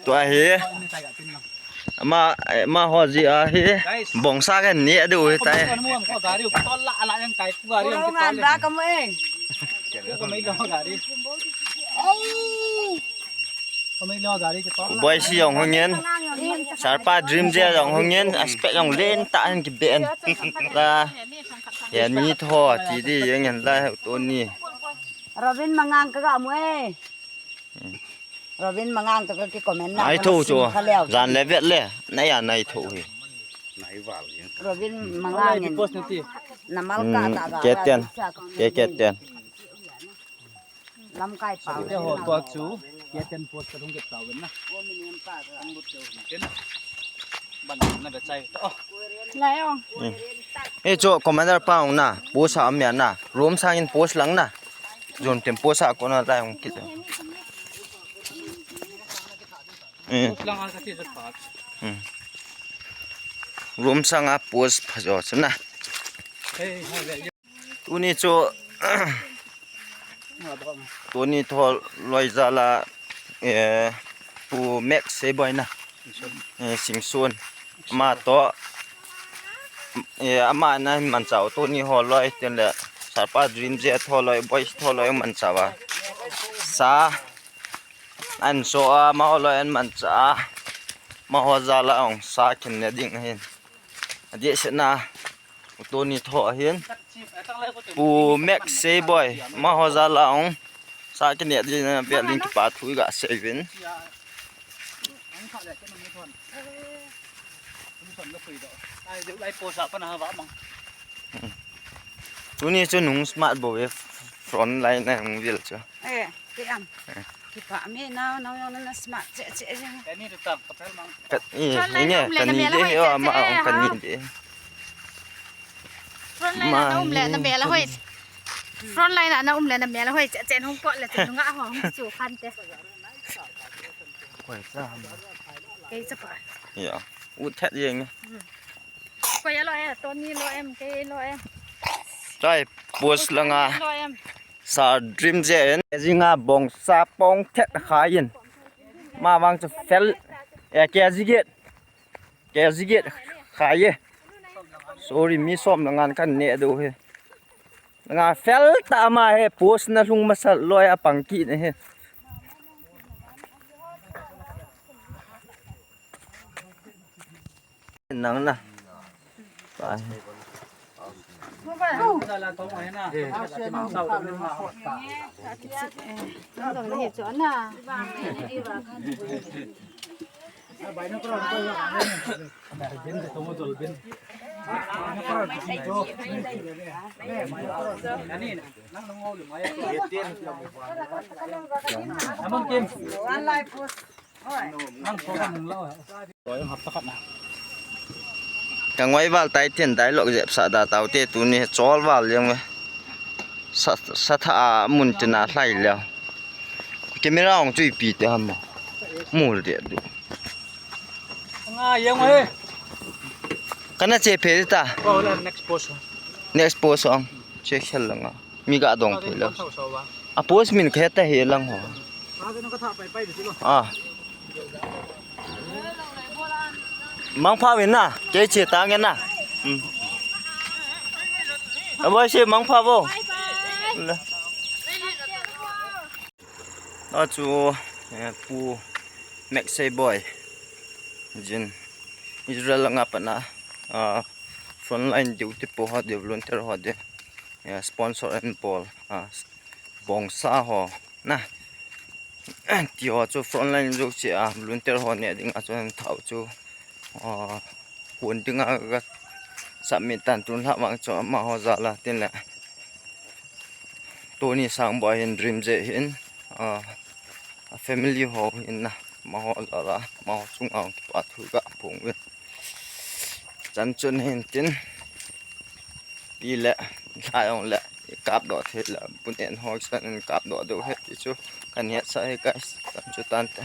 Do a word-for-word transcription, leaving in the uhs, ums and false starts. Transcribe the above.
Tua hi. Ama, ama ho ji a hi. Bongsa kan ni adu hi tai. Ko ngan ba ka mo eh. Ko mai lo gari. Ko mai lo gari ke to. Boy si jong hungin. Sarpa dream je jong hungin. Aspect jong len ta hin ki ben. Ta. Ya ni tho ti di jeng hin la to ni. Robin mangang ka ga mo eh. Robin mangang to ka ki comment na. Nai tho chu. Jan le vet le. Na ya nai tho hi. Robin mangang in. Post na ti. Na mal ka ta ga. Keten. Ke keten. Lamkai pa. Te ho to chu. Keten post ka thung ke ta wen na. Ban na be chai. Oh. Lai ong. Eh, chu commander pa ong na. Post a am ya na. Room sang in post lang na. Jon tem post a ko na lai ong kit. Eh. Lang a ka ti sa pa. Hmm. Room sang a post pha jo chu na. Hey, hey, hey. Tuni chu, tuni tho loi jal a, eh, Pu Max Seiboi na, eh, Singson. Ama to, eh, ama na manchah u tuni ho loi, tin le, Sarpa Dream je tho loi, Boys tho loi manchah uva. Sa, an so a, ama ho loi an manchah a, ama ho jal a ong sa khin ne ding ahin. Adeh seh na, Tuni tho ahin. Pu Max Seiboi, ama ho jal a ong. Sa kine di na bel in kipa thu i ga sei uvin. Tuni chu nung smart bou ve, front line a hung vil chu. Eh, ti am. Eh. Kipa me nao, nao jong na smart che che jeng. Ka ni tu tam, ka pel mang. Ka, eh, front line inge, um le ka na ni mel de, hoi yo, che ama che, ong ka ha. Ni de. Front line ma, na um le na mel hoi. Front line na um le na mel hoi, che che hung ko le che nunga ho, hung chu khan te. Koi cha ham. Kei cha pa. Ya, u that jeng. Hmm. Koi a lo em, Tony lo em, kei lo em. Chai, post langa. Lo em. Sa dream je en. Jinga bong sa pong thet khai in. Ma vang chu fel. E ke ji get. Ke ji get khai e. Sorry, mi som na ngan kan ne do he. Nga fel ta ma he post na lhung masa loi a pang kit na he. Nang na. Pa he. Ka ngoi val tai tin dialogue jep sa da tau te tuni chol val jong e. Sa, sa tha a mun tin a hlai leo. Camera ong chu ipi te ham mo. Mul de du. Nga jong e. Kana che phe ta. Ko la next post. Next post ong. Che khel la nga. Mi ga dong phe lo. A post min khe ta he lang ho. Ah. Mangpha uvin na, kei che ta nge na. Hmm. A boi se mangpha vo. Bye bye. Le. A chu, eh, Pu Max Seiboi. Jin Israel nga pa na, ah, frontline duty po ho de, volunteer ho de. Eh, sponsor and bol, ah, bongsa ho. Na. Ti ho chu frontline jo che a, volunteer ho ne ding a chun thau chu, ah, hun ding a ka submit tan tun lha vang chu ama ho jal a tin le. Tuni sang bo hin dream je hin, ah, a family ho hin na, ama ho jal a, ama ho chung a kipa thu ka phong uvin. Chan chun hin tin. Ti le, lai ong le, kap doh thei le, bun en ho san kap doh deu he ti chu, kan het sa he guys, kan chu tan te.